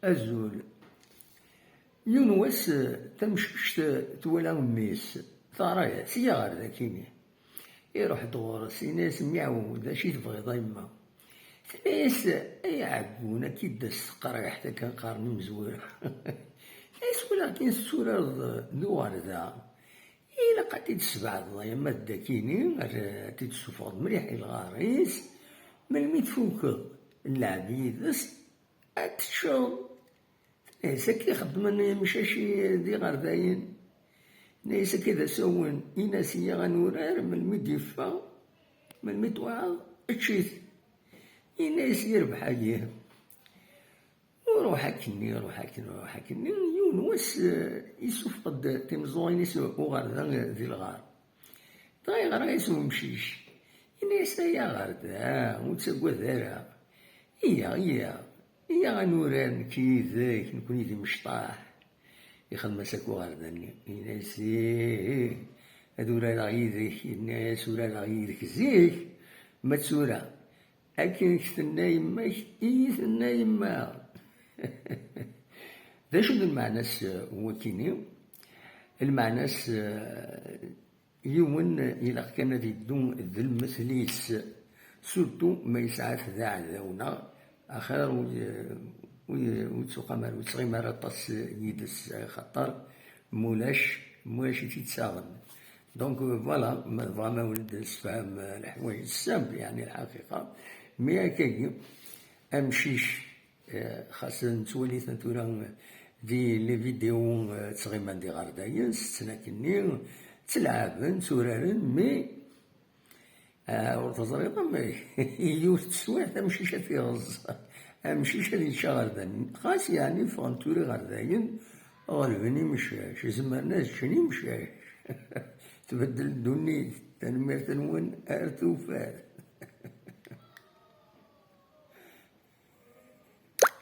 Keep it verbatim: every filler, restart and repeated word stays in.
Azul. Yiwen wass, tamcict twala mmi-s, teɣra-yas, "Iyya ɣer dakini." Iruḥ-d ɣur-s, yenna-yas, "Mmi Ɛu, d acu i tebɣiḍ a yemma?" Tenna-yas, "Ay aɛeggun, akka i d-as teqriḥt, akka qqaren imezwura." Tenna-yas, "Walaɣ-kem tetturareḍ d uɣerda. Ilaq ad t-id-tesbeɛdeḍ a yemma d dakini, ad t-id-tessufɣeḍ mliḥ i lɣar-is. Melmi tfukeḍ lɛeb yid-s, ad teččeḍ." Tenna-yas, "Akka i xeddmen yemcac d iɣerdayen." Tenna-yas, "Akka d asawen, in-as iyya ad nurar, melmi d-yeffeɣ, melmi twaɛeḍ, ečč-it." Yenna-yas, "Yerbeḥ a yir." Uruḥ akkenni, ruḥ akken, ruḥ akkenni, yiwen wass, eh, issufeɣ-d timeẓẓuɣin-is uɣerda di lɣar. Dɣa yeɣra-yas umcic, yenna-yas, "Ay aɣerda, ur ttagad ara. Iyya, iyya, iyya ad nurar nekk yid-k, nekkni d imecṭaḥ." Ixdem-as akk uɣerda-nni. Yenna-yas, "Ih, ih, ad urareɣ yid-k." Yenna-yas, "Urareɣ yid-k zik, ma d tura. Akken i k-tenna yemma-k, i yi-tenna yemma." D acu d lmeɛna-s, uh, wakini? Lmeɛna-s, uh, yiwen ilaq kan ad iddu d lmetl-is, surtout ma yesɛa-t d aɛdaw-nneɣ, axir ur, ur, ur ttuqam ara, ur ttɣim ara aṭas yid-s, xaṭer mulac, mulac i tt-ittaɣen. Donc, voilà, ma tebɣam ad wen-d-nessefhem leḥwayeǧ simple, yeɛni lḥaqiqa, mi akkagi, amcic, eh, xas nettwali-ten tura di les vidéos, eh, ttɣiman d iɣerdayen, setten akkenni, ttelɛaben, tturaren, mais, eh, ur teẓriḍ amek, yiwet teswiɛt amcic ad t-iɣeẓẓ, amcic ad yečč aɣerdan. Xas yeɛni ffɣen tura iɣerdayen, ɣelben imcac, zemren ad ččen imcac. Tbeddel ddunit, tanemmirt-nwen ar tufat.